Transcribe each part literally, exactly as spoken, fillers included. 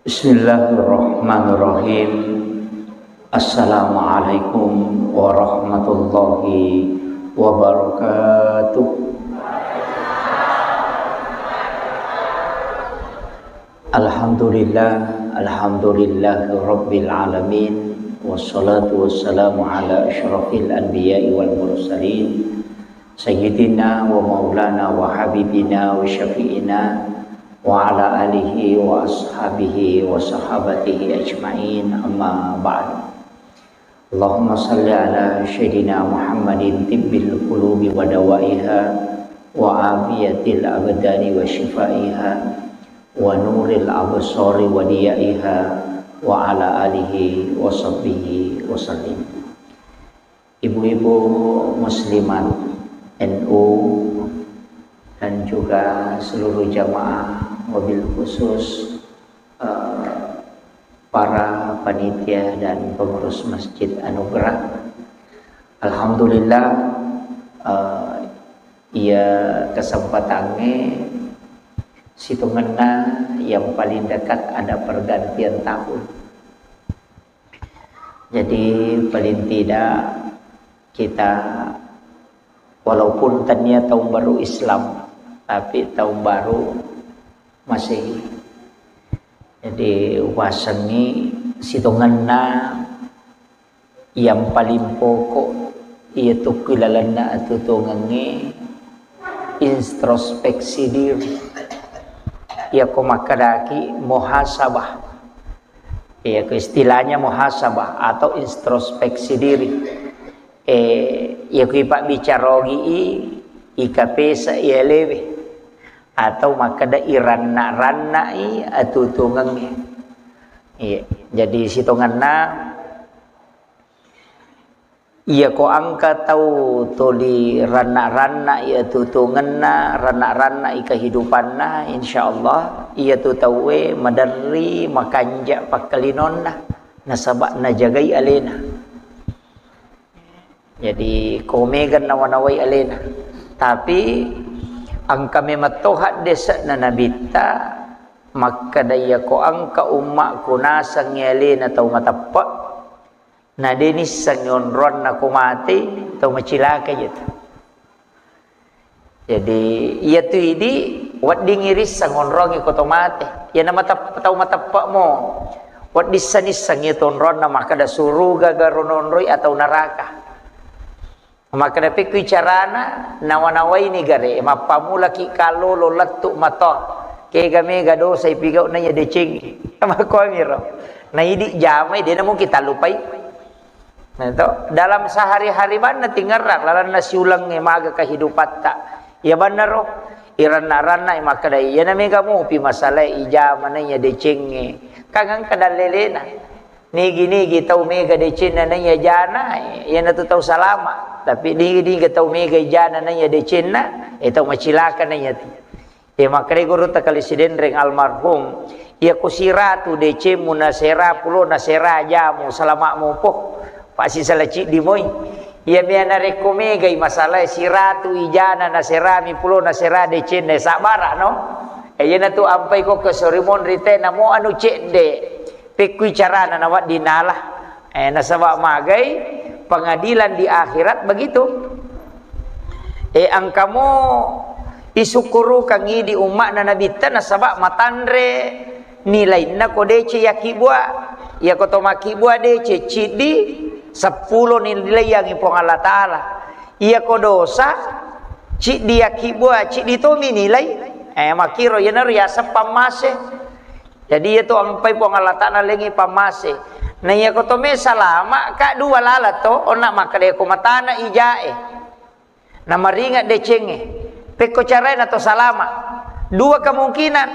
Bismillahirrahmanirrahim. Assalamualaikum warahmatullahi wabarakatuh. Alhamdulillah, alhamdulillahi rabbil alamin. Wassalatu wassalamu ala asyrafil anbiya'i wal mursalin, sayyidina wa maulana wa habibina wa syafi'ina wa ala alihi wa ashabihi wa sahabatihi ajma'in, amma ba'du. Allahumma salli ala sayyidina Muhammadin tibbil qulubi wa dawaiha wa afiyatil abdani wa shifaiha wa nuril absari wa diyaiha wa ala alihi wa sahbihi wa sallim. Ibu-ibu muslimat N U dan juga seluruh jamaah, wabil khusus, eh, para panitia dan pengurus Masjid Anugerah. Alhamdulillah, eh, iya kesempatangnge sitongenna yang paling dekat ada pergantian tahun. Jadi, paling tidak kita, walaupun tania tahun baru Islam, tapi tahun baru Masehi. Jadi, upasengngi sitongenna yang paling pokok, iyatu ku ilalenna atuo-tuongengnge introspeksi diri. Iyako makkedaki muhasabah. Iyako istilahnya muhasabah atau introspeksi diri. Eh, iyako ipabbicara ogi i, ikapesa i alewe. Atau makkeda iranna-rannai atuo-tuongengnge. Iya, jadi sitongenna, iyako engka tau tuli ranna-ranna i atuo-tuongenna, ranna-ranna i kehidupanna, insyaallah iyatu tauwe maderri makanja pakkalinonna, nasaba najagai alena. Jadi, ko mega nawa-nawai alena. Tapi, engka memang to haddese'na Nabitta, makkeda iyako engka ummakku nasengngi alena tau mateppe, na de nissengngi onroanna ko mate, tau macilaka iyatu. Jadi, iyatu idi weddingngi risseng onroangngi ko to mate. Iyana matep-, tau mateppe'mo, wedding sissengngi iyatu onroanna makkeda suruga garo nonroi atau neraka. Makkeda, pekkui carana, nawa-nawaini gare, mappamulaki kallolo lettu matoa. Kega mega dosa ipigau naiya decengngi. Makkuamiro. Na idi jamai, de namuki tallupai. Nah, to, dalam sehari-hari banna tingerang lalenna siulengnge maga kehidupatta. Iya bannaro, iranna-ranna makkeda, iyana mega mopi masalae ijama naiya decengnge. Kan engka dallelena. Nigi-nigi tau mega decenna naiya jana, iyanatu tau salama. Tapi nigi-nigi tau mega ijana naiya decenna, eh, tau macilaka naiya tu. Eh, makkeda gurutta Kali Sidenreng almarhum, iyako siratu decemmu nasera pulo nasera jamu, salama'mu po. Pasisala ciddi moi. Iya mea narekko megai masalae siratu ijana naserami pulo nasera decenna, sabara no. Eh, iyanatu ampai ko ke sorimonri te namo anu cedde. Pekkui carana nawedding nala. Eh, nasaba magai pengadilan di akhirat begitu. Eh, engkamo isukkurukang idi umma'na Nabitta nasaba matanre nilainna ko dece yakkibua. Iyako to makkibua dece ciddi, seppulo nilaiangi Puang Allah Ta'ala. Iyako dosa, ciddi yakkibua, ciddi tomi nilai. Eh, makkiro iyanaro yaseng pammase. Jadi, iyatu ampai Puang Allah Ta'ala lengi pammase. Na iyako to me salama, ka dua lala to, onna makkeda ko matana ijae. Namaringa decengnge. Pekko carae na to salama. Dua kemungkinan.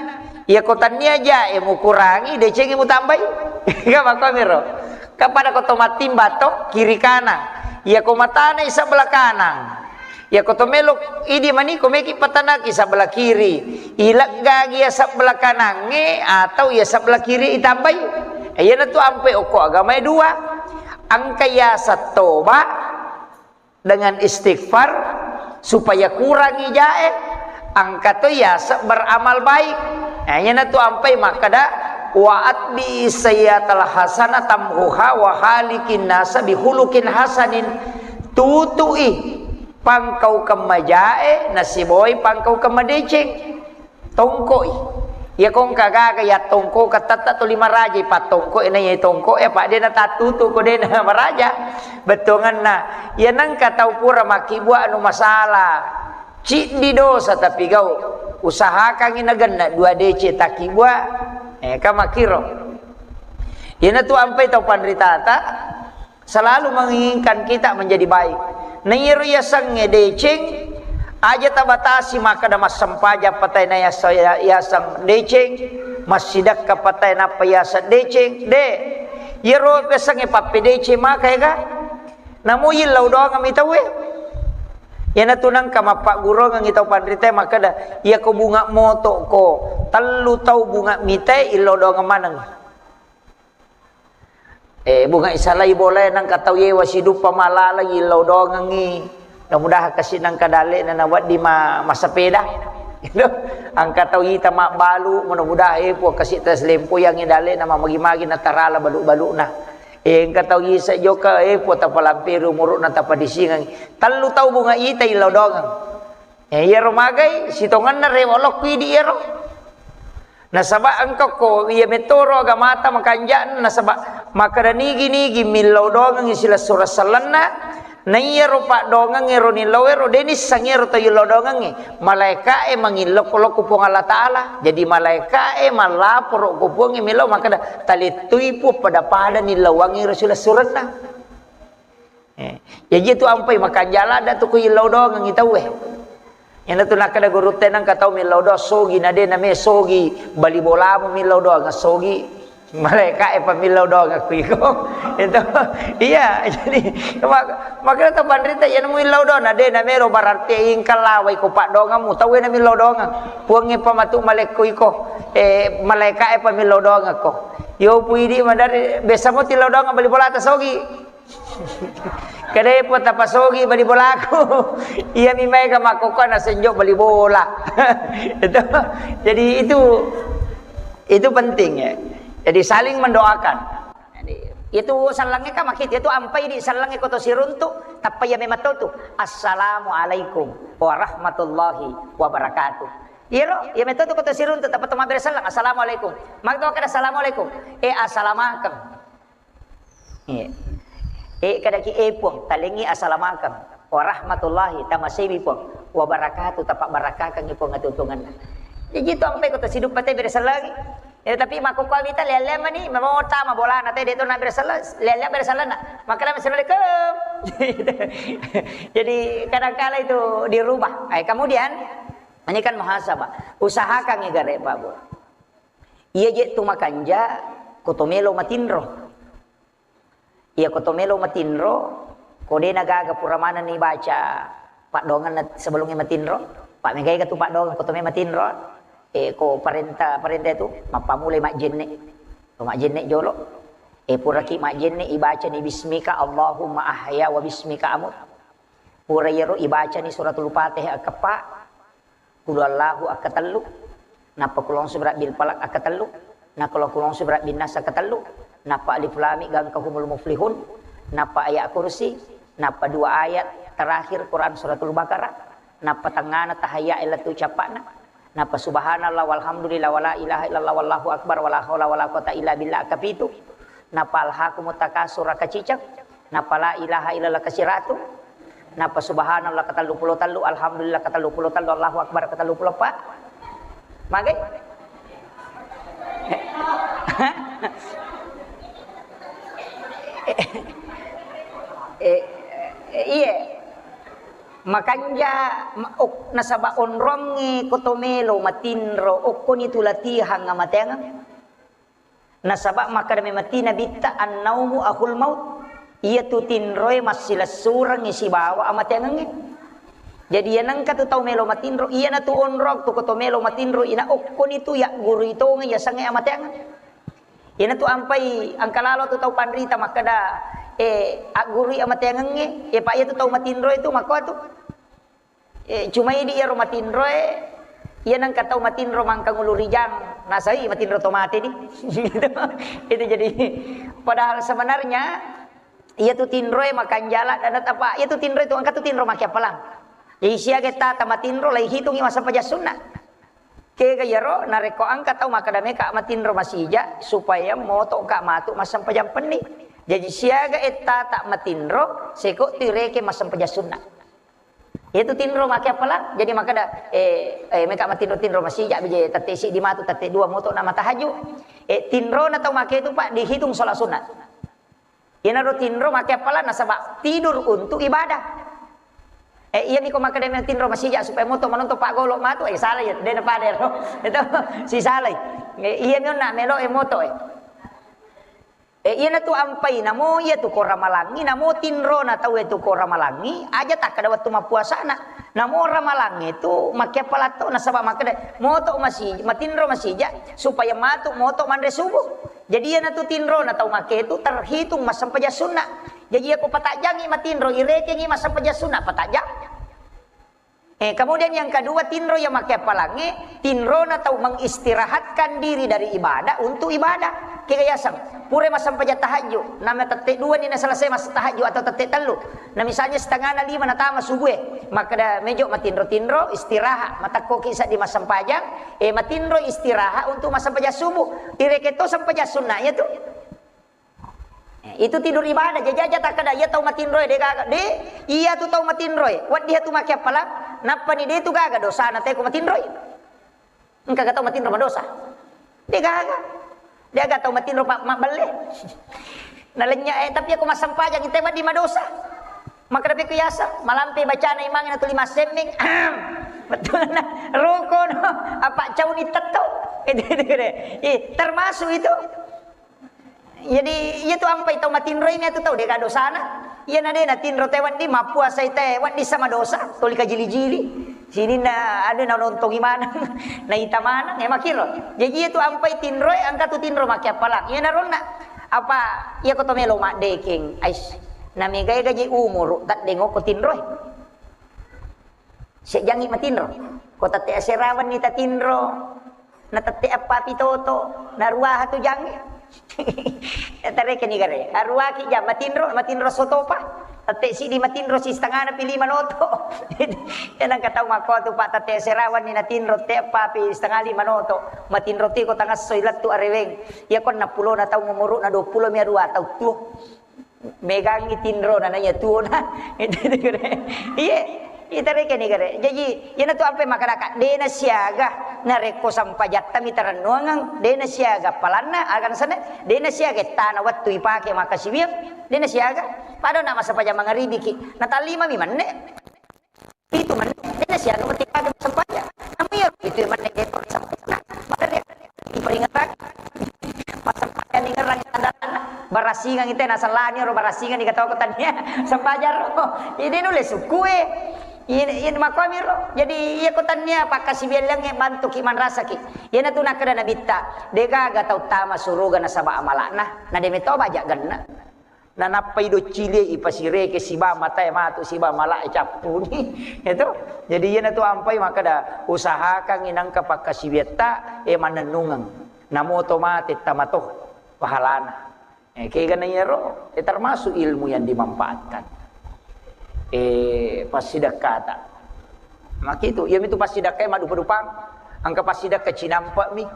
Iyako tannia jae mukurangi, decengnge mutambai. Ga makkuamiro. Ka pada ko to mattimba to, kiri kanan. Iyako matana i sebelah kanan. Iyako to melo idi mani ko meki patanaki sebelah kiri. Ileggagi iya sebelah kanangnge atau iya sebelah kiri itambai. Iyanatu ampe okko agamae dua. Engka iya settoba dengan istighfar supaya kurangi jae. Engka to iya se-, beramal baik. Nah, iyanatu ampai makkeda Wa atbi sayyatal hasana tamhuha wa khaliqin nasa bihulukin hasanin. Tutui pangkaukeng majae nasibawai pangkaukeng madeceng. Tongkoi. Iya kongka gaga ya tongko ka tetta tuli maraja pattongko e na iya tongko e apa de na tattutu ko de na maraja. Bettuanganna. Iya nengka tau pura makkibua anu masalah. Ciddi dosa tapi gau. Usahakangi nagenna dua dece takkibua. Eh, ka makkiro. Iyanatu ampai tau panritata selalu menginginkan kita menjadi baik. Na iyaro yasengnge deceng, aja tabatasi makkeda massempajang patai na yasa-, yaseng deceng, massidekka patai nappa yaseng deceng, de. Iyaro yasengnge pappedeceng maka ega. Namo yillau doang mi tauwe. Iyanatu nengka mappaggurungengngi tau panritae makkeda, iyako bunga moto ko, tellu tau bunga mitae illau doang maneng. Eh, bunga isalai bolae nengka tau yewa siduppa malala illau doangengngi. Mudah-mudahan kasi nengka dalle'na nawedding ma-, massepeda. Gitu. Engka tau ita mabbalu, mudah-mudahan, eh, puang kasi taselempoyangngi dalle'na mamagi-magi natarala balu-balu'na. Eh, engka tau isa joka, eh, puang tapalamperu umuru'na tapadisingeng. Tellu tau bunga ita illau doangeng. Eh, iyaro magai, sitongenna rewa lokku idi iyaro. Nasaba engka ko iya metoro agamata makanja'na, nasaba makkeda nigi-nigi millau doangengngi silessureng sellenna, na iyaro paddoangengnge ro nillau ero, de nisseng ero tau illau doangengnge. Malaeka'e mangillokko lokku Puang Allah Ta'ala. Jadi malaeka'e mallaporo ko Puangnge millau makkeda, talettui Puang pada-pada nillauangngi ro silessurenna. Eh, jaji tu ampai makanja ladda tu ku illau doangengngi tauwe. Iyanatu nakkeda gurutta nengka tau millau doang sogi na de name sogi bali bolamu millau doang sogi malaeka'e pa millau doang aku iko. Itu. Iya, jadi mak-, makanya tu panrita iya nemu illau doang na de namero berarti ingkang lawai ko paddoangemmu tauwe na millau doang. Puangnge pa matu malekko iko. Eh, malaeka'e pa millau doang ko. Yo puidi madari besamo tillau doang bali bolata sogi. Kedepo tapasogi bali bolaku. Iya mi maega makkokkoe nasenjo bali bola. Itu. Jadi itu, itu penting ya. Jadi saling mendoakan. Jadi, itu sellengnge kan makkita, itu ampai di sellengnge koto siruntu, tappa iya memang tu. Assalamualaikum warahmatullahi wabarakatuh. Iyaro, iya metto tu koto siruntu, tappa to mabbere selleng, assalamualaikum. Maka kada assalamualaikum. Eh, assalamakeng. Iya. Eh, kadaki, eh, Puang, talengi assalamakeng. Warahmatullahi, tamasewi, Puang. Wabarakatuh, tapabbarakakengngi, Puang, atutungenna. Jadi, itu ampai ko tasiduppa te bere sellengi. Eh, tapi makko ko mita lele mani, memota, mabolana te, de to na bere sellengi, lele bere sellengi. Makala, "Assalamualaikum." Jadi, kadangkala itu dirubah. Eh, kemudian, ini kan muhasabah. Usahakan gare, Pak, Bu. Iya je tu makanja, ko to melo matinro. Iya ko to melo matinro, ko de na gaga pura manenni baca paddoangenna sebelumnya matinro, pak megai ga tu paddoangeng ko to me matinro, eh, ko parenta, parenta itu, mappamulai majjenne. Ko majjenne jolo, eh, puraki majjenne ibacani bismika Allahumma ahya wa bismika amut. Pura iyaro ibacani suratul Fatihah akeppa, Qul huwallahu akkatellu, nappa Qul a'udzu birabbil falaq akkatellu, nappa Qul a'udzu birabbin nas akkatellu, nappa Alif Lam Mim gangka humul muflihun, nappa ayat kursi, nappa dua ayat terakhir Quran suratul Baqarah, nappa tengngana tahayya lettu cappa'na, nappa subhanallah walhamdulillah wala ilaha illallah wallahu akbar wala haula wala quwata illa billah akapitu, nappa alhaakumut takasur akaciceng, nappa la ilaha illallah kasiratu, nappa subhanallah katellu pulo tellu, alhamdulillah katellu pulo tellu, Allahu akbar katellu pulo eppa. Magai? Eh, eh, iye. Makanja, ma-, ok-, nasaba onrongnge ko to melo matinro, okkoni tu latihan amateangeng. Nasaba makkeda memati Nabitta, "Annaumu akhul maut." Iyatu tinroe massilessurengngi sibawa amateangengnge. Jadi, iya nengka tu tau melo matinro, iyanatu onrong tu ko to melo matinro, ina okkoni tu yaggurui tongeng yasengnge amateangeng. Iyanatu ampai engka lalo tu tau panrita makkeda, eh, aggurui amateangengnge, eh, pa iyatu tau matinroe tu makkoatu. Eh, cuma idi iyaro matinroe, Iya nengka tau matinro mangkang ulu rijang, nasai matinro to mate di. Gitu. Itu jadi, padahal sebenarnya iya tu tinroe makanjala dan apa, iya tu tinroe tu engka tu tinro makiappalang. Jadi siaga tata matinro lai hitungi massempajang sunna. Kega iyaro narekko engka tau makkeda meka matinro masija supaya motoka matu massempajang penni. Jadi siaga ettata matinro seko tu ireke massempajang sunna. Iyatu tinro makiappalang, jadi makkeda, eh, eh, meka matinro-tinro masija bije tette siddi matu, tette dua moto na matahaju. Eh, tinrona tau make itu, Pak, dihitung sholat sunat. Iyanaro tinro makiappalang nasaba tidur untuk ibadah. Eh, iyami ko makkeda melo tinro masija supaya moto manonton Pak Golo matu, eh, salah ya, dena pada ro. Itu si salah. Eh, iyami onna melo e moto e. Eh, iyanatu ampai namo iyatu ko ramalangngi, namo tinrona tau e tu ko ramalangngi, aja takkeda wettu mappuasana. Namo ramalangnge tu makkiappalang to, nasaba makkeda moto masi-, matinro masija supaya matu moto manre subuh. Jadi iyanatu tinrona tau make tu terhitung massempajang sunna. Jadi iyako patajjangi matinro, irekengi massempajang sunna, patajjang. Eh, kemudian yang kedua, tinro yang makiappalangnge, tinrona tau mengistirahatkan diri dari ibadah untuk ibadah. Kega yaseng, pura massempajang tahajud, nama tette dua ni na selesai mas tahajud atau tette tellu. Nah, misalnya setengah na lima natama subuh, eh, makkeda mejo matinro-tinro, istirahat, matekkoki seddi massempajang, eh, matinro istirahat untuk massempajang subuh. Ireke to sempajang sunnah ya tu. Eh, itu tidur ibadah, jaji aja takkeda iya tau matinroe de gaga. De, iya tu tau matinroe. Wedding tu makiappalang, nappani de tu gaga dosana teko matinroe. Engka ga tau matinro madosa? De gaga. De gaga tau matinro pa-, mabbelle. Nalenya, eh, tapi ako massempajang ite wedding madosa. Makkeda pekko yasa, malampe bacana imangnge na tuli massemmeng. Betul na. Roko no, apa cauni tetto. Itu, itu, itu. Ih, termasuk itu. Jadi, iya tu ampai tau matinroi, iya tu tau deka dosana. Iya na de na tinro te wedding, mappuasai te wedding sama dosa, tuli kajili-jili. Sininna anu na nontongi maneng, na ita maneng, eh, makiro. Jadi, iya tu ampai tinroi, engka tu tinro makiappalang. Iya na ronna. Apa, iya ko to melo maddekeng, ais. Na mega-ega je umuru, taddengoko tinroi. Sejjangi matinro. Ko tette aserawanni tatinro, na tette appapi toto, na ruaha tu jangnge. Tarekeni gare. Aruaki jang matinro, matinro sotopa. Tette sidi matinro si setengana pi lima noto. Ya nangka tau makko tu, Pak, tette aserawanni natinro, te appapi setengah lima noto. Matinro tiko tangassoi lettu areweng. Ya konna pulona tau umuruna dua pulo mi arua tau tuo. Megangngi tinrona, naiya tuona. Itu, itu, gare. Iye, ita rekeni gare. Jaji, iyana tu ampai makkadaka, dena siaga. Narekko sampajatta mi tarennuangeng, dena siaga palanna, aga nasana, dena siaga ettana wettu ipake makkasiwiang, dena siaga. Pada na massempajang mangaribiki, natallima mi menne. Pitu menit, dena siaga wetti pada massempajang. Namu iya pitu menit de to sampajang. Maka de iperingatkan. Massempajang ningerang tandana. Barasingang ite nasellani ro barasingang di katawa ko tania. Sempajang ro. Ini nulle sukue. Ini, ini makomi ro. Jadi iya ko tania pakkasiwiang lengnge mantuki manrasaki. Iyana tu nakkeda Nabitta, degaga tau tama suruga nasaba amala'na. Na de metoba aja genna. Nanappai doccilie ipasireke siba matae matu siba malae cappuni. Itu. Jadi iyana tu ampai makkeda usahakangngi nangka pakkasiwiatta, eh, mannennungeng. Namoto mate tamato pahalana. Eh, kegana iyaro, eh, termasuk ilmu yang dimanfaatkan. Eh, passidekkata. Makitu, iyamitu passidekkae maddupa-dupang. Engka passidekka cinampe'mi.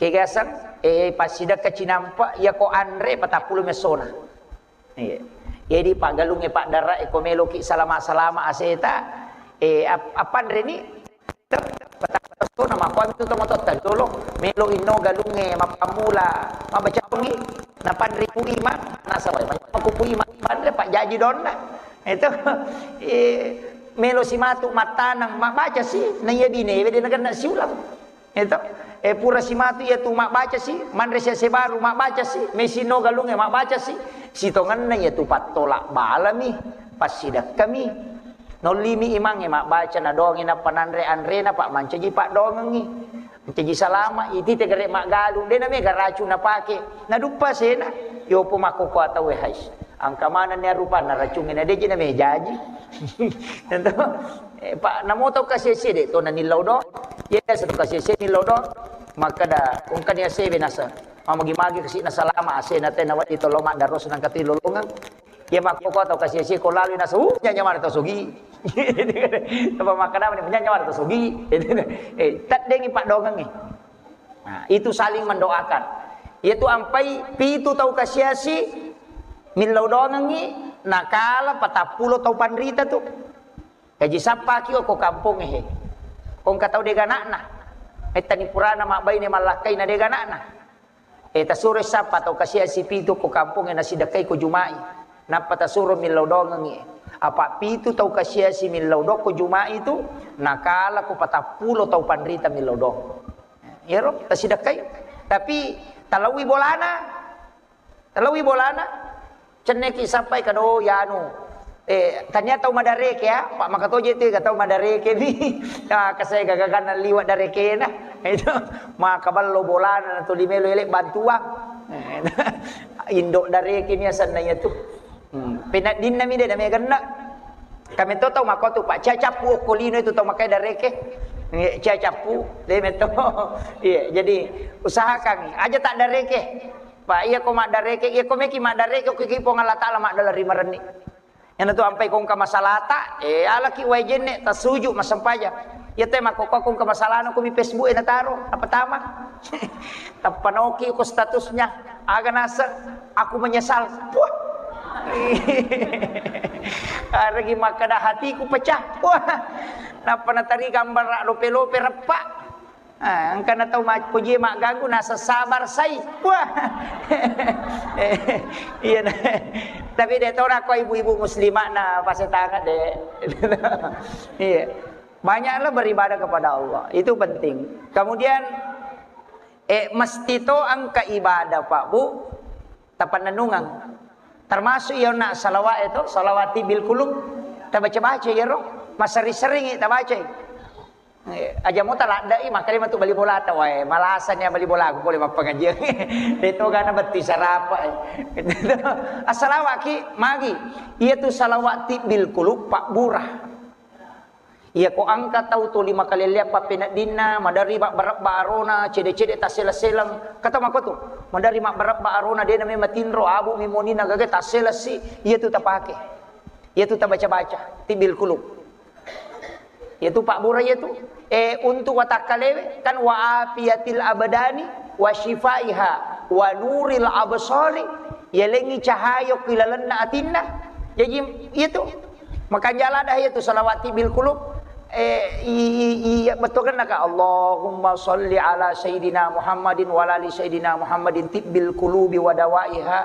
Kegaseng, eh, passidekka cinampe', iyako anre patappulo messona. Iya. Jadi paggalungnge paddara, eko meloki salama-salama aseta, eh, ap-, appanreni? Patappulo messona, makkuami tu tomatoatta dolo, melo inno galungnge mappammula mabbaca ongi, napanre Pu Imang, nasawai, makku Pu Imang, panre pajjaji donna. Itu, eh, melo simatu mattaneng, mabbaca si, na iya binewe de nagenna siulang. Itu, eh, pura simatu iyatu mabbaca si, manre si ase baru mabbaca si, mesinno galungnge mabbaca si, sitongenna iyatu pattola balami, passidekkami. Nollimi imangnge mabbaca, nadoangi nappa nanre anrena, pa mancaji paddoangengngi. Mancaji salama, iti tegere maggalung, de namega racung napake. Naduppa sena, yopo makkokkoe tauwe hais. Engka manenni arupanna racungnge na deji namejaji. Tentu, eh, pa namoto kasi-asi de to nanillau do. Iya, satu kasi-asi millau doang. Makkeda, ungkani asebe nasa. Mamagi-magi kasi na salama, ase na tena wadi tollo maddaros nang kati lolongeng. Iya, makkoko tau kasi-asi ko lalu nasa, uh, nyanya mara tau sugi. Apa makkeda mani, nyanya mara tau sugi. Eh, taddengi paddoangengngi. Nah, itu saling mendoakan. Itu ampai pitu tau kasi-asi millau doangengngi, nakala patappulo tau panrita tu. Jaji sappaki okko kampongnge he. Ko engka tau dega ana'na. Mettani purana mabbaine mallakkaina dega ana'na. Eh, tasuro sappa tau kasi-asi pitu ko kampongnge nasidekkai ko Juma'i. Nappa tasuro millau doangengngi. Apa pitu tau kasi-asi millau doang ko Juma'i tu, nakala ko patappulo tau panrita millau doang. Iyaro tasidekkai. Tapi talaui bolana. Talaui bolana, cenneki sappai kado yanu. Eh, tania tau madareke ya, Pak, makatoje tu ga tau madareke ni. Ya, kasai gagaganna liwa darekena. Itu maka ballo bolana tu limelo elek bantuang. Eh, indo dareke ni asanna iya tu. Hmm. Penaddinna mi de na meganna. Kami to tau makotu, Pak, cia cappu okko lino itu tau makai dareke. Iya, cia cappu, de meto. Iya, jadi usahakan aja tak dareke. Pak, iya ko maddareke, iya ko meki maddareke, ko ki Puang Allah Taala maddala ri marenni. Iyana tu ampai ko engka masalata, eh, alaki wae jenne, tasuju, massempajang. Iya te makkokko ko engka masalana ko mi Facebook e nataro, apa tama. Tappa noki ko statusnya, aga nase, aku menyesal. Wah. Aregi makkeda hatiku pecah. Wah. Nappa natari gambar lope-lope reppa. Ah, engka na tau ma-, pojie magganggu, nasa sabar sai. Wah. Iya, nah. Tapi de tona ko ibu-ibu muslimah na pasetangan de. Iya. Banyaklah beribadah kepada Allah. Itu penting. Kemudian, eh, mesti to engka ibadah, Pak, Bu, tapannennungang. Termasuk iya na salawat itu, salawat tibbil kulub. Tabaca-baca iyaro. Maseri-seringi tabaca. Eh, aja mo taladdai, makkeda matu bali bolata, wae, malasani bali bolaku pole mappangajiang. Itu gana betti sarapa, eh. Assalawaki, magi. Iya tu salawat tibbil kulub, pabbura. Iya ko engka tau tuli makalelleang pappeneddinna, madari mabbarebba arona, cede-cede tassela-selang. Kata makotu, madari mabbarebba arona, dena memang tinro, abu mimonina gage tassela si, iya tu tapake. Iya tu tabaca-baca, tibbil kulub. Iyatu pabbura iyatu. Eh, untuk watakkalewe kan wa afiyatil abdani wa syifaiha wa nuril absari, yalengngi cahaya ki lalenna atinna. Jaji iyatu makanja lada iyatu salawat tibbil kulub. Eh, i, i, i, bettuanna ka Allahumma salli ala sayyidina Muhammadin wa ala ali sayyidina Muhammadin tibbil kulubi wa dawaiha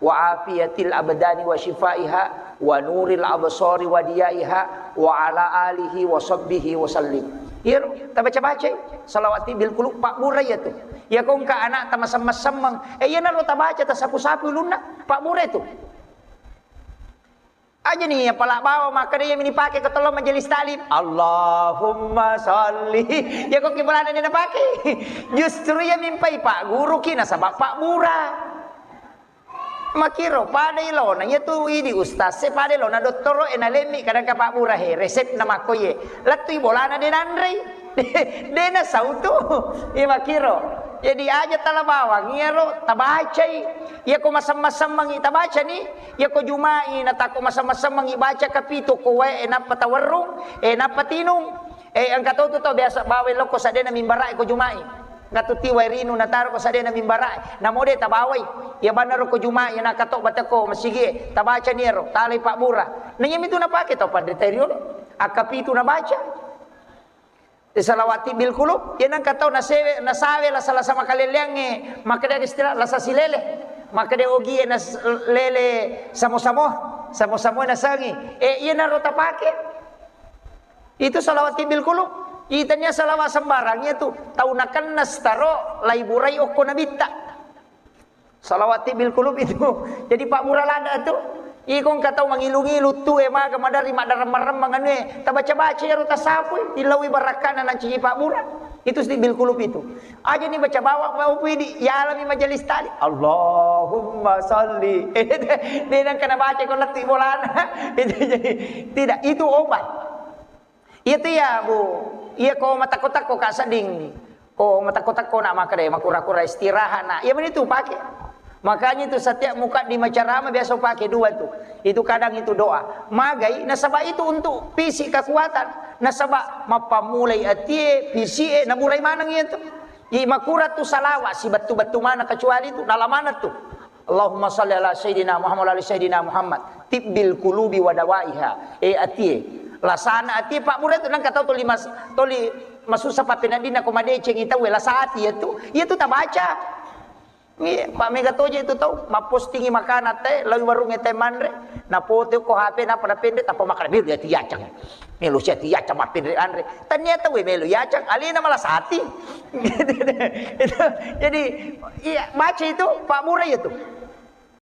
wa afiyatil abdani wa syifaiha wa nuril absari wa diyaiha wa ala alihi wa sahbihi wa sallim. Iyaro tabaca-bacai salawat tibbil kulub pabbura iyatu. Iya ko engka anak tamasemmeng-semmeng, eh, iyanaro tabaca tasapu-sapu ulunna, pabbura itu. Aja ni apala bawa makkeda iya mini pake ko tollo majelis taklim. Allahumma salli. Iya ko ki bolana de napake. Justru iya mimpai pak guru ki nasaba pabbura. Makiro, pada ilona, iya tu idi ustaz, se pada ilona dottoro, e nalemmi, kadang ka pabbura he, resep na makko ye. Lettu i bolana de nanrei. De nasau tu. Iya makiro. Jadi aja tala bawang, iyaro tabacai. Iya ko masemmeng-semmengi tabaca ni, iya ko Juma'i na tako masemmeng-semmengi baca kapitu ko wae, e nappa tawerrung, e nappa tinung. Eh, engka to tu tau biasa bawai lokko sadena mimbarae ko Juma'i. Engka tu tiwai rinu nataro ko sadena mimbarae. Namo de tabawai. Iya bannaro ko Juma'i, iya nakatobba teko masigi e. Tabaca ni ero, talai pabbura. Na iya mitu napake tau panrita riolo. Akka pitu nabaca. Eh, salawat tibbil kulub, iya nengka tau nasewe, nasawe lasa-lasa makaleleangnge, makkeda istilah lasa silele. Makkeda ogie nas-, lele samo-samo. Samo-samo nasengi. Eh, iya naro tapake. Itu salawat tibbil kulub. Itania salawat sembarang iya tu. Tau nakenna setaro laiburai okko nabitta. Salawat tibbil kulub itu. Jadi pabbura lada tu. Iko engka tau mangilu-ngilu tu e maga madari maddaremmeng-remmeng anu e. Tabaca-baca iyaro tasapui. Illaui barakkana nancaji pabbura. Itu tibbil kulub itu. Aja ni baca bawang, mau pui di, yalami majelis taklim. Allahumma salli. De nengka nabaca ko lettu bolana. Itu jadi, tidak, itu obat. Itu ya, Bu. Iya ko matakko-takko ka sedding. Ko matakko-takko na makkeda, makura-kura istirahat na. Iya meni tu pake. Makanya itu setiap mukaddimah ceramah biasa pake dua tu. Itu kadang itu doa. Magai, nasaba itu untuk fisik kekuatan. Nasaba mappamulai atie, fisik e, naburai maneng iya tu. Jadi makura tu salawat, si bettu-bettu mana kecuali tu, nala mana tu. Allahumma salli ala Sayyidina Muhammad wa ala ali Sayyidina Muhammad. Tibbil qulubi wa dawaiha. Eh, atie. Lasana atie, Pak Mure tu nang katau toli mas-, toli masussa pappeneddinna ko madeceng i tau, eh, lasa ati iya tu. Iya tu tabaca. Iya, Pak, mega toje itu tau, mappostingi makanan te, lawi warung te manre. Napote ko H P, napa napende, tappa makkeda, "Melo iya tu yacang. Melo sia tu yacang mappenre anre." Tania tau, eh, melo yacang, alena malasati. Itu, jadi, iya, baca itu, Pak Mure itu.